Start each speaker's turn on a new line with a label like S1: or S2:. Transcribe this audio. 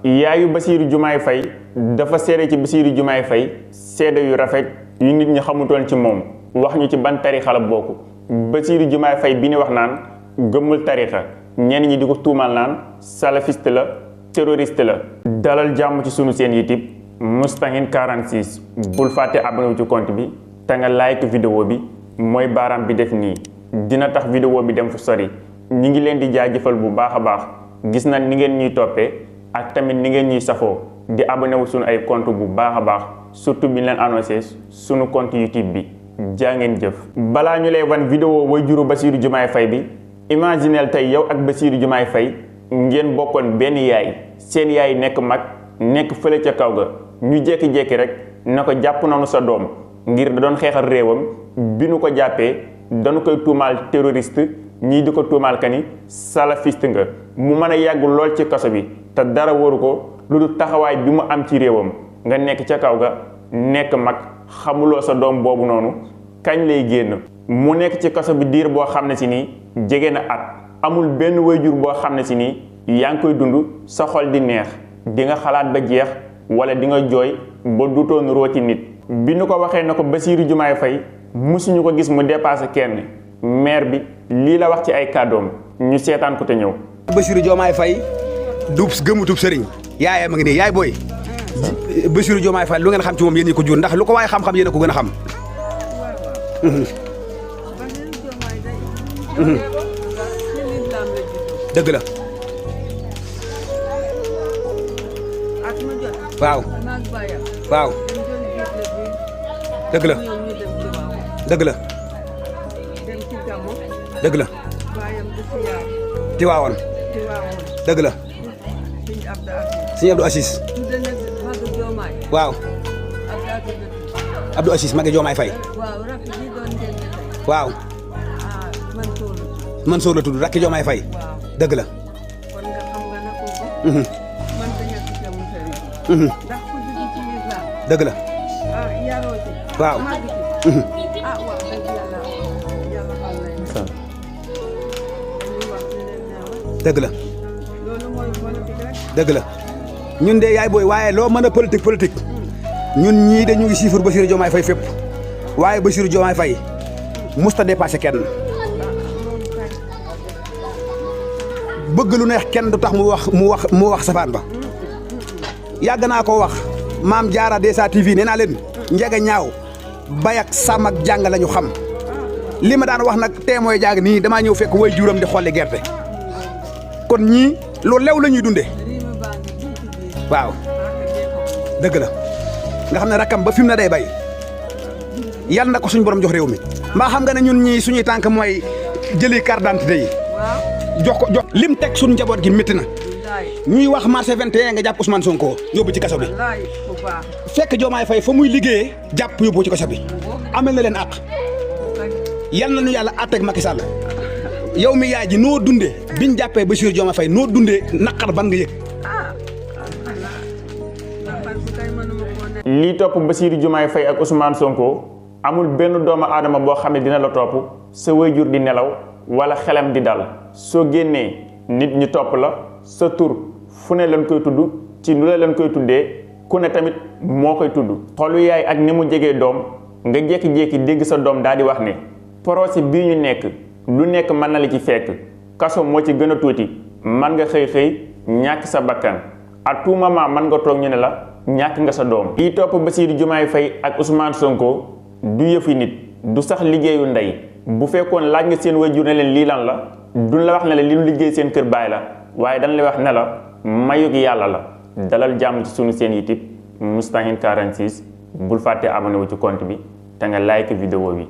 S1: yaayu Bassirou Diomaye Faye dafa seede ci Bassirou Diomaye Faye seede yu rafet yu nit ñi xamutoon ci moom wax ñu ci ban tarixa la bokk. Bassirou Diomaye Faye bi ni wax naan gëmmul tarixa ñenn ñi di ko tuumal naan salafiste la terroriste la. dalal jàmm ci sunu seen YouTube Moustahine 46 bul fàtte abonné wu ci compte bi te nga like vidéo bi mooy baaraam bi def nii dina tax vidéo bi dem fu sori. ñi ngi leen di jaajëfal bu baax a baax gis na ni ngeen ñuy toppee ak tamit ni ngeen ñuy safoo di abonné wu sunu ay compte bu baax a baax surtout bi ñu leen annoncé sunu compte YouTube bi jaa ngeen jëf. balaa ñu lay wan vidéo waajuru Bassirou Diomaye Faye bi imagineel tey yow ak Bassirou Diomaye Faye ngeen bokkoon benn yaay seen yaay nekk mag nekk fële ca kaw ga ñu jékki-jékki rek na ko jàpp nañu sa doom ngir da doon xeexal réewam bi nu ko jàppee dañu koy tuumaal terroriste ñii di ko tuumaal ka ni salafiste nga mu mën a yàgg lool ci kaso bi te dara waru ko lu dul taxawaay bi mu am ci réewam nga nekk ca kaw ga nekk mag xamuloo sa doom boobu noonu kañ lay génn mu nekk ci kaso bi diir boo xam ne si nii jege na at amul benn waajur boo xam ne si nii yaa ngi koy dund sa xol di neex di nga xalaat ba jeex wala di nga jooy ba dutoon rooti nit bi nu ko waxee na ko Bassirou Diomaye Faye musuñu ko gis mu dépassé kenn maire bi lii la wax ci ay kàddoom ñu seetaan ko te ñëw.
S2: Bassirou Diomaye Faye du gëmutub sëriñ yaayam a ngi nii yaay booy Bassirou Diomaye Faye lu ngeen xam ci moom yéen ñi ko jur ndax lu ko waaye xam-xam yéen a ko gën a xam. dëgg la. waaw. waaw. dëgg la. dëgg la. dëgg la. Tiwaawoon. dëgg la. Sëñ Abdou Assis. waaw. Abdou Assis Magi Diomaye Faye. waaw. Mansour la tudd rakki Diomaye Faye. dëgg la. dëgg la. waaw. dëgg la. dëgg la ñun de yaay booy waaye loo mën a politique ñun ñii dañu ngi siifur Bassirou Diomaye Faye fépp waaye Bassirou Diomaye Faye musta dépassé kenn bëgg lu neex kenn du tax mu wax safaan ba yàgg naa ko wax maam Jaara DSA TV nee naa leen njega ñaaw bay ak sàmm ak jàng la ñu xam li ma daan wax nag témoin jàng nii damaa ñëw fekk way juram di xolli gerte kon ñii lu lew la ñuy dundee waaw dëgg la nga xam ne rakkam ba fi mu ne day bay yal na ko suñ borom jox réew mi mbaa xam nga ne ñun ñii suñuy tànk mooy jëli carte d'identité yi jox lim teg suñ njaboot gi métti na ñuy wax marché 21 nga jàpp Ousmane Sonko yóbbu ci kaso bi fekk Diomaye Faye fa muy liggéeyee jàpp yóbbu ci kaso bi amel na leen àq yal na ñu yàlla àtteeg Macky Sall yow mi yaay ji noo dundee biñ jàppee Bassirou Diomaye Faye noo dundee naqar ban nga yëg.
S1: lii topp Bassirou Diomaye Faye ak Ousmane Sonko amul benn doomu aadama boo xam ne dina la topp sa waajur di nelaw wala xelam di dal soo génnee nit ñi topp la sa tur fu ne lañ koy tudd ci nu la lañ koy tuddee ku ne tamit moo koy tudd. xolu yaay ak ni mu jegee doom nga jékki-jékki dégg sa doom daal di wax ne procès bii ñu nekk lu nekk mën na la ci fekk kaso moo ci gën a tuuti man nga xëy ñàkk sa bakkan à tout moment man nga toog ñu ne la ñàkk nga sa doom. lii topp Bassirou Diomaye Faye ak Ousmane Sonko du yëfi nit du sax liggéeyu ndey bu fekkoon laaj nga seen waajur ne leen lii lan la duñ la wax ne la li ñu liggéey seen kër baay la waaye dañ lay wax ne la mayug yàlla la. dalal jàmm ci sunu seen YouTube Moustahine 46 bul fàtte abonné wu ci compte bi te nga like vidéo bi.